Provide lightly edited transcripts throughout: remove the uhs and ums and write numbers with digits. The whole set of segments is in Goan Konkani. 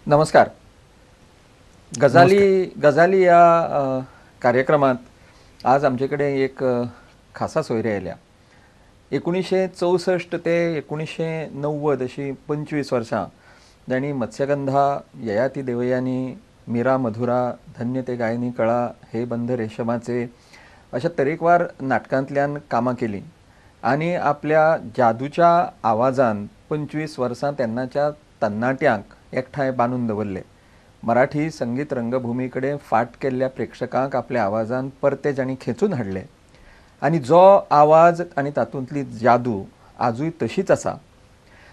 नमस्कार. गजाली गजाली ह्या कार्यक्रमात आज आमचे कडेन एक खासा सोयरे आयल्या. 1964 ते 1990 अशी 25 वर्सां जांणी मत्स्यगंधा, ययाती देवयानी, मीरा मधुरा, धन्य ते गायनी कळा, हे बंध रेशमाचे अशा तरेकवार नाटकांतल्यान कामां केलीं आनी आपल्या जादूच्या आवाजान 25 वर्सां तेन्नाच्या तरणाट्यांक एकठांय बांदून दवरले. मराठी संगीत रंगभूमी कडेन फाट केल्ल्या प्रेक्षकांक आपल्या आवाजान परते जांणी खेचून हाडले आनी जो आवाज आनी तातूंतली जादू आजूय तशीच आसा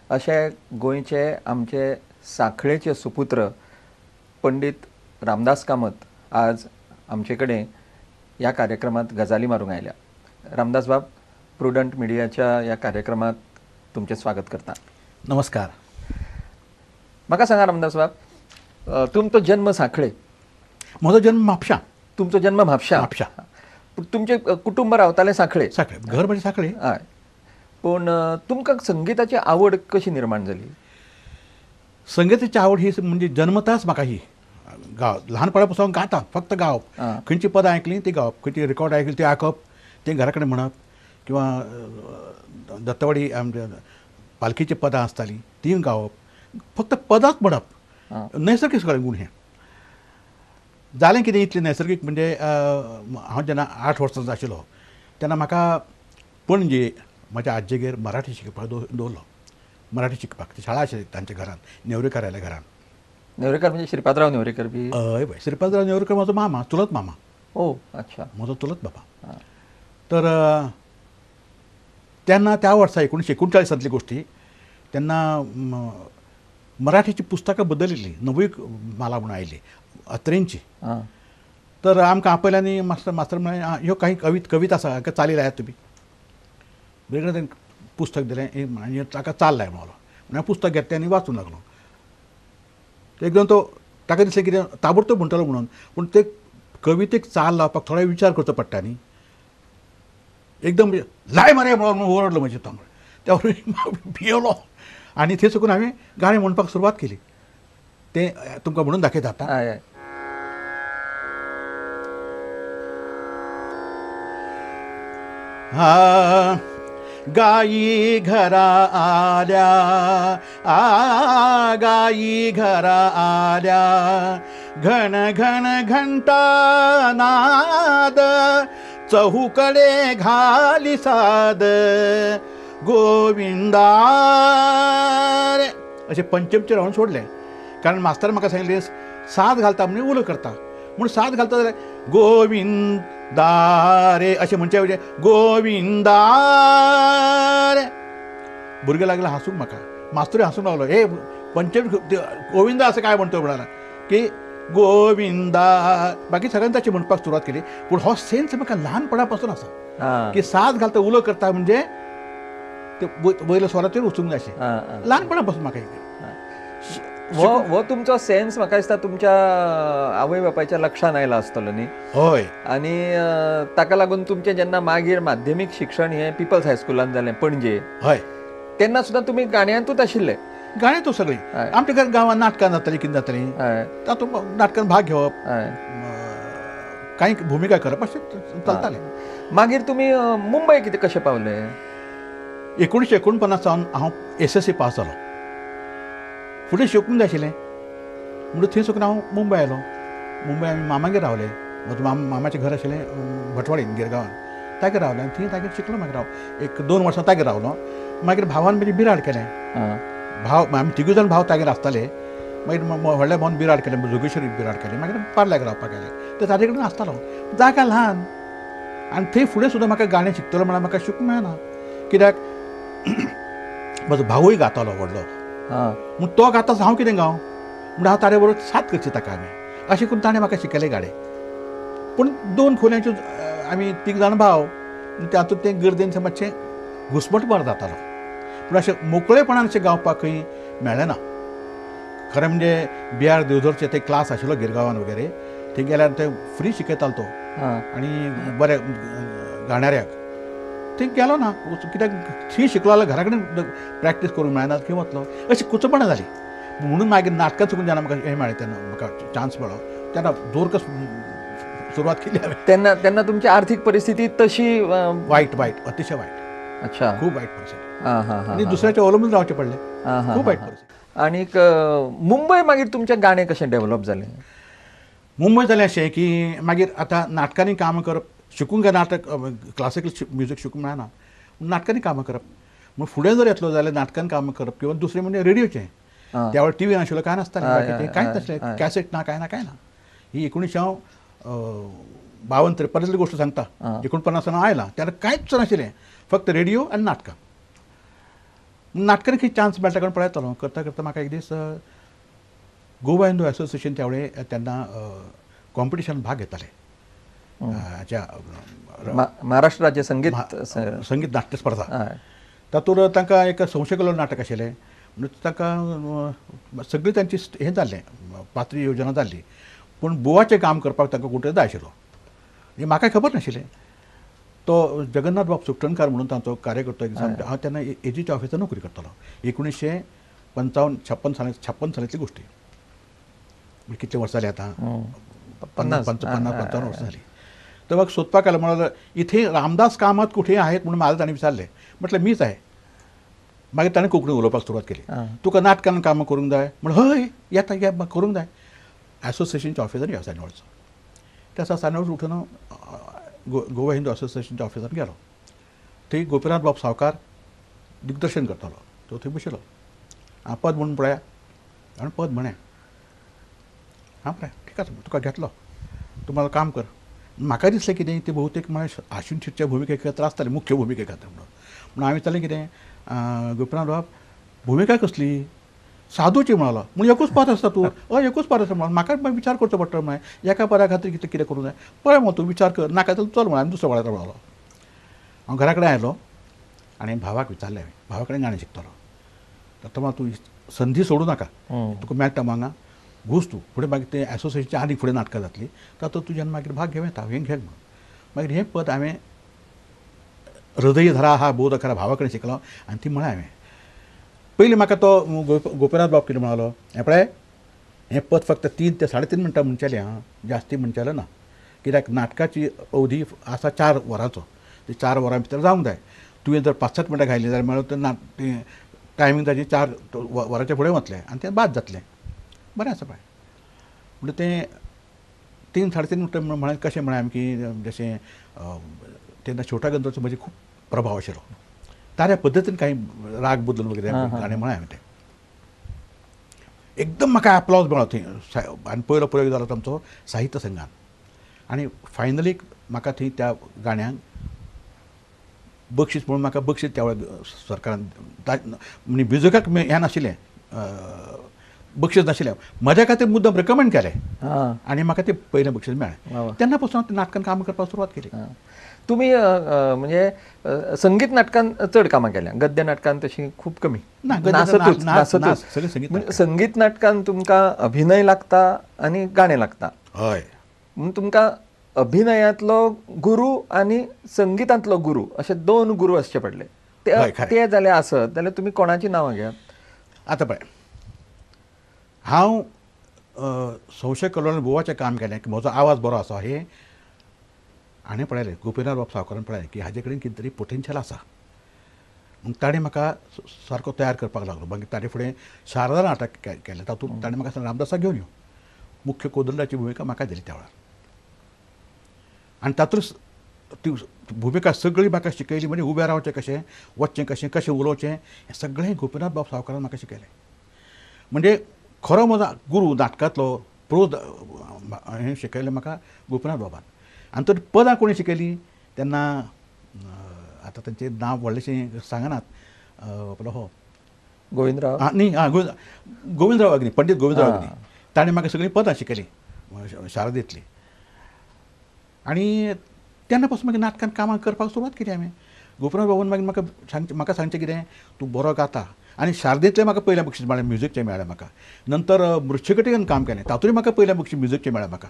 अशे गोंयचे आमचे सांखळेचे सुपुत्र पंडित रामदास कामत आज आमचे कडेन ह्या कार्यक्रमात गजाली मारूंक आयल्या. रामदास बाब, प्रुडंट मिडियाच्या ह्या कार्यक्रमात तुमचें स्वागत करता. नमस्कार. म्हाका सांगा रामदास बाब, तुमचो जन्म सांखळे? म्हजो जन्म म्हापशा. तुमचो जन्म म्हापशा? म्हापशा. तुमचें कुटुंब रावतालें सांखळे? सांखळे, घर म्हणजे सांखळे. हय. पूण तुमकां संगीताची आवड कशी निर्माण जाली? संगीताची आवड ही म्हणजे जन्मताच म्हाका ही गाव ल्हानपणा पासून गाता, फक्त गावप. खंयची पदां आयकलीं ती गावप, खंयची रिकॉर्ड आयकली ती आयकप, तें घरा कडेन म्हणप, किंवा दत्तवाडी आमच्या पालखीची पदां आसतालीं ती गावप, फक्त पदांच म्हणप. नैसर्गीक सगळें गूण हें जालें. कितें इतलें नैसर्गीक म्हणजे हांव जेन्ना 8 वर्सांचो आशिल्लो तेन्ना म्हाका पणजे म्हज्या आज्जेगेर मराठी शिकपाक दवरलो. मराठी शिकपाक ती शाळा आशिल्ली तांच्या घरान, नेवरेकाराल्या घरान. नेवरेकर म्हणजे श्रीपादराव नेवरेकर बी? हय हय, श्रीपादराव नेवरेकर म्हजो मामा, चुलत मामा. ओ अच्छा, म्हजो चुलत बाबा. तर तेन्ना त्या वर्सा 1939 गोष्टी, तेन्ना मराठीची पुस्तकां बदलिल्ली, नवी माला म्हणून आयली अत्रेंची. तर आमकां आपयलें आनी मास्तर मास्तर म्हळें, ह्यो कांय कविता आसा, हाका चाली लायात तुमी. बेगीन तांकां पुस्तक दिलें आनी ताका चाल लाय म्हणलो. आनी पुस्तक घेतलें आनी वाचूंक लागलो. एकदम तो ताका दिसलें कितें ताबडतोब म्हणटलो म्हणून, पूण ते कवितेक चाल लावपाक थोडो विचार करचो पडटा न्ही. एकदम लाय मरे म्हणून ओरडलो म्हजे तो, त्या भियेलो आनी थंय साकून हांवें गाणें म्हणपाक सुरवात केली. तें तुमकां म्हणून दाखयता आतां. हा गाई घरा आल्या, आ गाई घरा आल्या, घण घण घंटा नाद, चहूकडे घाली साद, गोविंदा. अशें पंचमचेर हांवें सोडलें, कारण मास्तर म्हाका सांगिल्लें साद घालता म्हणजे उलो करता, म्हूण साद घालता जाल्यार गोविंदा रे अशें म्हणचे म्हणजे गोविंदा रे. भुरगे लागले हांसूंक म्हाका, मास्तरूय हांसूंक लागलो, हे पंचम गोविंदा असं काय म्हणतो म्हणाला की गोविंदा. बाकी सगळ्यांनी ताची म्हणपाक सुरवात केली. पूण हो सेन्स म्हाका ल्हानपणा पासून आसा की साद घालता उलो करता म्हणजे ते वयल्या स्वराचेर वचूंक जाय अशें ल्हानपणा पासून म्हाका. हो तुमचो सेन्स म्हाका दिसता तुमच्या आवय बापायच्या लक्षान आयला आसतलो न्ही? हय. आनी ताका लागून तुमचें जेन्ना मागीर माध्यमीक शिक्षण हें पिपल्स हायस्कुलान जालें पणजे, हय, तेन्ना सुद्दां तुमी गाण्यांतूच आशिल्ले? गाण्यांतूच सगळीं. आमच्या गांवांत नाटकां जातालीं, कितें जातालीं तातूंत नाटकान भाग घेवप, कांय भुमिका करप अशें चलतालें. मागीर तुमी मुंबय कितें कशें पावले? 1949 सावन हांव SSC पास जालो. फुडें शिकूंक जाय आशिल्लें म्हणून थंय साकून हांव मुंबय आयलो. मुंबय आमी मामागेर रावले. म्हजो मामाचें घर आशिल्लें भटवाडीन, गिरगांवान, तागेर रावलें आनी थंय तागेर शिकलो. मागीर हांव 1-2 वर्सां तागेर रावलो. मागीर भावान म्हजें बिराड केलें. भाव आमी तिगूय जाण भाव तागेर आसताले. मागीर व्हडल्या भावान बिराड केलें, जोगेश्वरी बिराड केलें. मागीर पार्ल्याक रावपाक गेलें. ते ताजे कडेन आसतालो. जागा ल्हान आनी थंय फुडें सुद्दां म्हाका गाणें शिकतलो म्हळ्यार म्हाका शिकूंक मेळना, कित्याक म्हजो भावूय गातालो व्हडलो, म्हूण तो गाता हांव कितें गावं म्हूण हांव ताणे बरोबर साथ करची ताका हांवें. अशें करून ताणें म्हाका शिकयलें गाणें. पूण 2 खोलयांच्यो आमी 3 जाण भाव, तातूंत तें गर्देन मातशें घुस्मटमार जातालो. पूण अशें मोकळेपणान अशें गावपाक खंय मेळ्ळें ना. खरें म्हणजे बी.आर. देवधरचे ते क्लास आशिल्लो गिरगांवान वगैरे, थंय गेल्यार ते फ्री शिकयतालो तो आनी बरे गाणाऱ्याक. थंय गेलो ना कित्याक थंय शिकलो जाल्यार घरा कडेन प्रॅक्टीस करूंक मेळना, खंय वतलो, अशी कुचपणां जाली. म्हणून मागीर नाटकां चुकून जेन्ना म्हाका हें मेळ्ळें तेन्ना म्हाका चान्स मेळ्ळो तेन्ना जोरकस सुरवात केली हांवें. तेन्ना तेन्ना तुमची आर्थीक परिस्थिती तशी वायट वायट अतिशय वायट. अच्छा, खूब वायट परिस्थिती आनी दुसऱ्याचे अवलंबून रावचें पडलें, खूब वायट परिस्थिती. आनीक मुंबय मागीर तुमचें गाणें कशें डेव्हलप जालें? मुंबय जालें अशें की मागीर आतां नाटकांनी कामां करप, शिकूंक काय नाटक क्लासिकल म्युजीक शिकूंक मेळना, नाटकांनी कामां करप. म्हूण फुडें जर येतलो जाल्यार नाटकान कामां करप किंवा दुसरें म्हणजे रेडियोचें. त्या वेळार टीव्ही नाशिल्लो, कांय नासतालें, कांयच नासलें, कॅसेट ना, कांय ना, कांय ना. ही 1952 53 गोष्ट सांगता. 49 आयला तेन्ना कांयच नाशिल्लें, फक्त रेडियो आनी नाटकां. नाटकांनी खंय चान्स मेळटा कारण पळयतालो. करता करता म्हाका एक दीस गोवा हिंदू एसोसिएशन त्यावेळे तेन्ना कॉम्पिटिशन भाग घेताले, हाच्या महाराष्ट्र राज्य संगीत संगीत नाट्य स्पर्धा. तातूंत तांकां एक संशय नाटक आशिल्लें म्हणून तांकां सगळी तांची हें जाल्लें, पात्री योजना जाल्ली, पूण बुवाचें काम करपाक तांकां कोण तरी जाय आशिल्लो. हें म्हाका खबर नाशिल्लें. तो जगन्नाथ बाब सुखटणकार म्हणून तांचो कार्यकर्तो एक दीस, हांव तेन्ना एजीच्या ऑफिसांत नोकरी करतालो, 1955 56 सालांतली गोश्टी. कितले वर्सां जाली आतां, 50 55 वर्सां जाली. तर म्हाका सोदपाक आयलो, म्हणल्यार इथे रामदास कामत कुठे आहेत म्हणून म्हाका ताणें विचारलें. म्हटलें मीच आहे. मागीर ताणें कोंकणी उलोवपाक सुरवात केली. तुका नाटकान कामां करूंक जाय? म्हणलें हय येता, ये करूंक जाय. एसोसिएशनच्या ऑफिसान यो सायनवळचो. त्या सायनवळ उठून गोवा हिंदू एसोसिएशनच्या ऑफिसान गेलो. थंय गोपीनाथ बाब सावकार दिग्दर्शन करतालो, तो थंय बशिल्लो. हांव पद म्हणून पळया, आनी पद म्हणें. हांव पळय ठीक आसा, तुका घेतलो, तूं म्हाका काम कर. म्हाका दिसलें कितें ते बहुतेक म्हळ्यार आशिन शिटच्या भुमिके खातीर आसताले, मुख्य भुमिके खातीर म्हणून. म्हणून हांवें विचारलें कितें गोपीनाथ बाब भुमिका कसली? साधूची म्हणालो. म्हणून एकूच पात्र आसता तूं? हय एकूच पात्र आसता. म्हणून म्हाका विचार करचो पडटलो, म्हळें एका पदा खातीर कितें कितें करूंक जाय पळय मग तूं विचार कर, नाका जाल्यार चल म्हळ्यार आनी दुसरो पळयता म्हणलो. हांव घरा कडेन आयलो आनी भावाक विचारलें हांवें, भावा कडेन गाणें शिकतालो. तर तो म्हणलो तूं संदी सोडूं नाका, तुका मेळटा हांगा घूस तूं, फुडें मागीर तें एसोसिएशनचें आनीक फुडें नाटकां जातलीं तातूंत तुज्यान मागीर भाग घेवं येता, हें घे म्हणून. मागीर हें पद हांवें हृदय धरा हा बोध खरा भावा कडेन शिकलो आनी ती म्हळें हांवें. पयलीं म्हाका तो गोपीनाथ बाब कितें म्हणालो, हें पळय हें पद फक्त 3 ते 3.5 मिनटां म्हणचेलें आं, जास्ती म्हणचेलें ना, कित्याक नाटकाची अवधी आसा 4 वरांचो, ते 4 वरां भितर जावंक जाय. तुवें जर 5-7 मिनटां घायलीं जाल्यार म्हळ्यार तें टायमींग ताजी 4 वरांच्या फुडें वतलें आनी तें बाद जातलें. बरें आसा पळय. म्हणटा तें 3 3.5 मिनटां म्हळ्यार कशें म्हळ्यार आमकी जशें तेन्ना छोटा गंधाचो म्हजेर खूब प्रभाव आशिल्लो, ताऱ्या पद्दतीन कांय राग बदलून वगैरे गाणें म्हळें हांवें तें. एकदम म्हाका एप्लॉज मेळ्ळो थंय. आनी पयलो प्रयोग जालो आमचो साहित्य संघान आनी फायनली म्हाका थंय त्या गाण्यांक बक्षीस म्हणून म्हाका बक्षीस त्या वेळार सरकारान म्हणजे म्युजिकाक हें नाशिल्लें, बक्षीस नाशिल्लें, म्हज्या खातीर मुद्दम रेकमेंड केलें आनी म्हाका तें पयलें बक्षीस मेळ्ळें. तेन्ना पासून हांव नाटकान कामां करपाक सुरवात केली. तुमी म्हणजे संगीत नाटकान चड कामां केल्या, गद्य नाटकान तशी खूब कमी नासतूच. संगीत नाटकान तुमकां अभिनय लागता आनी गाणें लागता. हय, म्हणून तुमकां अभिनयांतलो गुरू आनी संगीतांतलो गुरू अशे 2 गुरू आसचे पडले. ते जाल्यार आसत जाल्यार तुमी कोणाची नांवां घेयात? आतां पळय हांव संशय कलोन गोवाचें काम केलें की म्हजो आवाज बरो आसा हें हाणें पळयलें, गोपीनाथ बाब सावकारान पळयलें की हाजे कडेन कितें तरी पोटेन्शियल आसा, म्हूण ताणें म्हाका सारको तयार करपाक लागलो. मागीर ताणें फुडें शारदा नाटक केलें, तातूंत ताणें म्हाका रामदासाक घेवन यो, मुख्य कोदंडाची भुमिका म्हाका दिली त्या वेळार. आनी तातूंत ती भुमिका सगळी म्हाका शिकयली, म्हणजे उबें रावचें कशें, वचचें कशें, कशें उलोवचें, हें सगळें गोपीनाथ बाब सावकारान म्हाका शिकयलें. म्हणजे खरो म्हजो गुरू नाटकांतलो प्रोज हें शिकयलें म्हाका गोपीनाथ बाबान. आनी तर पदां कोणी शिकयलीं तेन्ना आतां तांचें नांव व्हडलेंशें सांगनात, आपलो हो गोविंदराव न्ही, आं गोविंदराव अग्नी, पंडीत गोविंदराव अग्नी, ताणें म्हाका सगळीं पदां शिकयलीं शारदेंतलीं. आनी तेन्ना पासून मागीर नाटकान कामां करपाक सुरवात केली हांवें. गोपीनाथ बाबान मागीर म्हाका सांगचें कितें, तूं बरो गाता. आनी शारदेंतलें म्हाका पयलें बक्षीस मेळ्ळें, म्युजिकचें मेळ्ळें म्हाका. नंतर मृच्छकटिकेन काम केलें, तातूंय म्हाका पयलें बक्षीस म्युजिकचें मेळ्ळें म्हाका.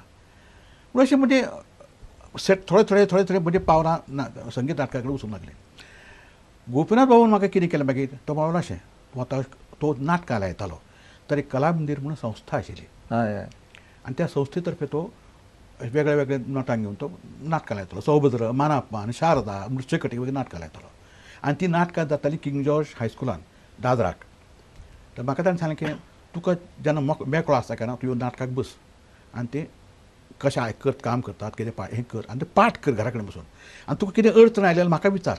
पूण अशें म्हणजे सेट थोडे थोडे थोडे थोडे म्हणजे पावलां संगीत नाटका कडेन वचूंक लागलें. गोपीनाथ बाबान म्हाका कितें केलें मागीर, तो म्हणलो अशें, तूं आतां तो नाटकां लायतालो, तर एक कला मंदीर म्हणून संस्था आशिल्ली आनी त्या संस्थे तर्फे तो वेगळे वेगळे नटांक घेवन तो नाटकां लायतालो. सौभद्र, मानापमान, शारदा, मृच्छकटी वगैरे नाटकां लायतालो आनी ती नाटकां जातालीं किंग जॉर्ज हायस्कुलान दादराक. तर म्हाका ताणें सांगलें की तुका जेन्ना मेकळो आसता केन्ना तूं येवन नाटकाक बस आनी तें कशें आयकत काम करतात कितें हें कर आनी तें पाठ कर घरा कडेन बसून आनी तुका कितें अडचण आयली जाल्यार म्हाका विचार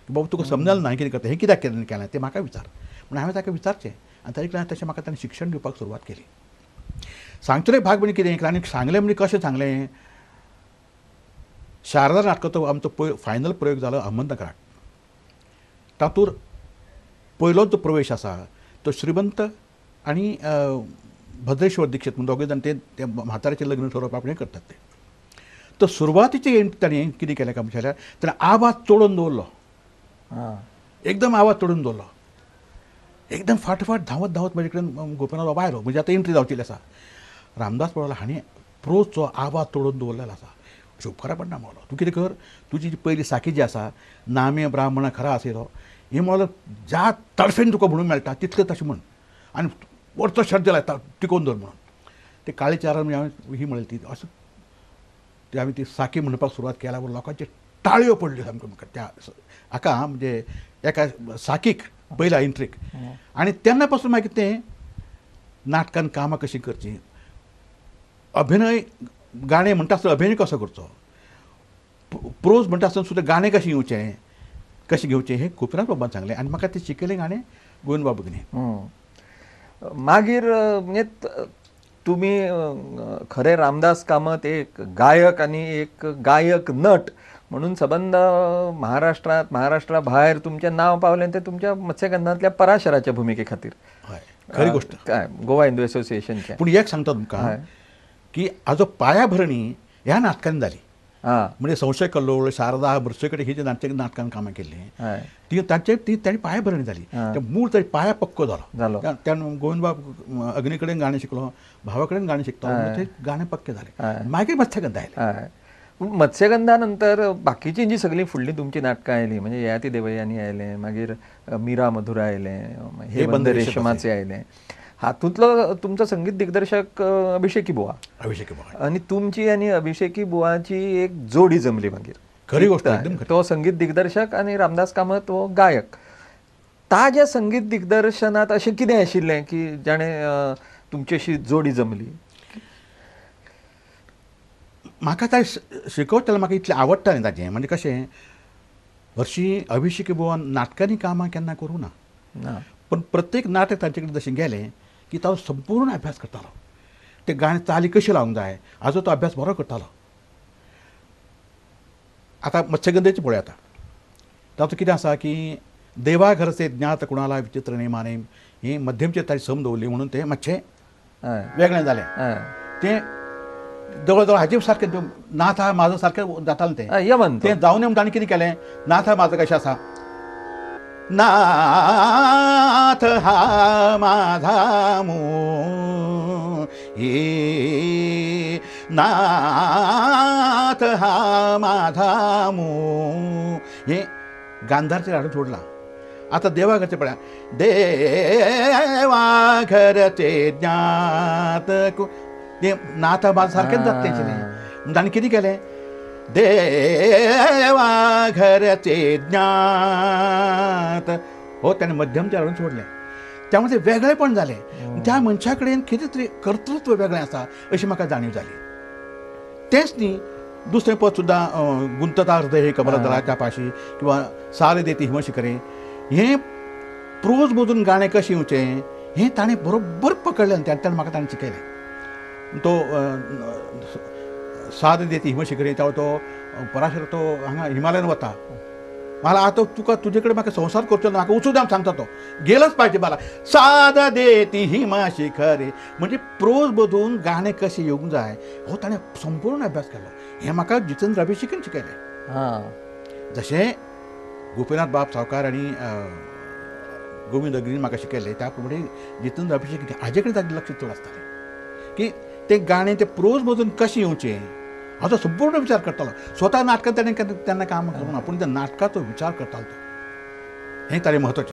की बाबा तुका समजलें ना कितें करता हें कित्याक केलें तें म्हाका विचार. म्हणून हांवें ताका विचारचें आनी ताजे कडल्यान तशें म्हाका ताणें शिक्षण दिवपाक सुरवात केली. सांगतले भाग म्हणजे कितें आनी सांगलें म्हणजे कशें सांगलें, शारदा नाटकाचो आमचो फायनल प्रयोग जालो अहमदनगराक. तातूंत पयलोच जो प्रवेश आसा तो श्रीमंत आनी भद्रेश्वर दीक्षित म्हणून दोगूय जाण ते म्हाताऱ्याचें लग्न ठरोवपाक हें करतात ते. तर सुरवातीचे ताणें कितें केलें काय म्हणल्यार ताणें आवाज चडोवन दवरलो, एकदम आवाज चडोवन दवरलो, एकदम फाटोफाट धांवत धांवत म्हजे कडेन गोपीनाथ बाबा आयलो, म्हणजे आतां एंट्री जावचेली आसा. रामदास पळोवला हांणी प्रोजचो आवाज तोडून दवरलेलो आसा, अशें उपकारा पडना म्हणलो तूं कितें कर, तुजी जी पयली साकी जी आसा नामे ब्राह्मण खरा आसलो हें म्हणलो ज्या तडफेन तुका म्हणूंक मेळटा तितलें तशें म्हण आनी वरतो शब्द लायता टिकोवन दवर म्हणून. ते काळे चार म्हणजे हांवें ही म्हणली ती अशें ती हांवें ती साकी म्हणपाक सुरवात केल्या लोकांच्यो टाळयो पडल्यो सामक्यो म्हाका त्या हाका म्हणजे एका साकीक पयल्या एंट्रीक. आनी तेन्ना पासून मागीर तें नाटकान कामां कशीं करचीं, अभिनय गाणें म्हणटा आसतना अभिनय कसो करचो, प्रोज म्हणटा आसतना सुद्दां गाणें कशें येवचें कशें घेवचें हें गोपीनाथ बाबान सांगलें आनी म्हाका तें शिकयलें गाणें गोविंद बाबू न्ही. मागीर म्हणजे तुमी खरें रामदास कामत एक गायक आनी एक गायक नट म्हणून सबंद महाराष्ट्रांत महाराष्ट्रा भायर तुमचें नांव पावलें तें तुमच्या मत्स्यगंधांतल्या पराशराच्या भुमिके खातीर. हय, खरी गोश्ट काय गोवा हिंदू एसोसिएशनचें. पूण एक सांगता तुमकां की हाजो पायाभरणी ह्या नाटकान जाली, म्हणजे संशय कल्लोळ, शारदा, मृच्छकटी ही जी नाटकान कामां केल्लीं ती तांचे ती ताणी पायाभरणी जाली. मूळ ताणी पाया पक्को जालो. त्या गोविंदबाब अग्नी कडेन गाणें शिकलो, भावा कडेन गाणें शिकतो, ते गाणें पक्के जालें. मागीर मत्स्यगंधा आयलें. पूण मत्स्यगंधा नंतर बाकीची जी सगळीं फुडलीं तुमचीं नाटकां आयलीं म्हणजे ययाती देवयानी आयलें, मागीर मीरा मधुरा आयलें, हे बंध रेशमाचे आयलें, हातूंतलो तुमचो संगीत दिग्दर्शक अभिषेकी बुवा. अभिषेकी बुवा आनी तुमची आनी अभिषेकी बुवाची एक जोडी जमली मागीर. खरी गोष्ट एकदम. तो संगीत दिग्दर्शक आनी रामदास कामत हो गायक. ताज्या संगीत दिग्दर्शनात अशें कितें आशिल्लें की जाणें तुमची अशी जोडी जमली? म्हाका ताणें शिकवतालें, म्हाका इतलें आवडटालें ताजें. म्हणजे कशें हरशीं अभिषेकी बुवान नाटकांनी कामां केन्ना करूं ना, पण प्रत्येक नाटक तांचे कडेन जशें गेलें की ताजो संपूर्ण अभ्यास करतालो, ते गाणें चाली कशी लावंक जाय हाजो तो अभ्यास बरो करतालो. आतां मत्स्यगंधेचें पळय, आतां तातूंत कितें आसा की देवा घरचे ज्ञात कुणाला विचित्र नेमाने ही मध्यमचेर ताणी सम दवरली म्हणून तें मातशें वेगळें जालें. तें जवळ जवळ हाजे सारकें नाथा म्हाजो सारकें जातालें तें तें जावन म्हणून ताणें कितें केलें, नाथा म्हाजो कशें आसा, नाथ हा माझा मो हे नाथ हा माझा मो हे गांधारचेर हाडून सोडलां. आतां देवा घरचें पळया, देवा घरचे ज्ञात तें नाथा माझं सारकेंच जाता तें म्हणून ताणें कितें केलें, देवा घरचे ज्ञात हो ताणें मध्यमचेर हाडून सोडलें. त्यामुळे तें वेगळेपण जालें. त्या मनशा कडेन कितें तरी कर्तृत्व वेगळें आसा अशी म्हाका जाणीव जाली. तेंच न्ही दुसरें पद सुद्दां गुंतता हृदय हे कमलदळाच्या पाशी किंवा सारे देती हिमशिखरे हें प्रोज मदून गाणें कशें येवचें हें ताणें बरोबर पकडलें आनी ताणें म्हाका ताणें शिकयलें. तो साद देती हिमशिखरे त्यावेळी तो पराशर तो हांगा हिमालयान वता, मला आतां तुका तुजे कडेन म्हाका संवसार करचो ना, म्हाका वचूं दी सांगता तो, गेलच पाहिजे मला. साद देती हिमशिखरे म्हणजे प्रोज बदून गाणें कशें येवंक जाय हो ताणें संपूर्ण अभ्यास केलो. हें म्हाका जितेंद्र अभिषेकीन शिकयलें. जशें गोपीनाथ बाब सावकार आनी गोविंद अग्नीन म्हाका शिकयलें त्या प्रमाणे जितेंद्र अभिषेक हाजे कडेन ताजें लक्ष चड आसतालें की तें गाणें तें प्रोज मदून कशें येवचें हाचो संपूर्ण विचार करतालो. स्वता नाटकां ताणें तेन्ना काम करूं ना, पूण त्या नाटकाचो विचार करतालो तो, हें ताणें म्हत्वाचें.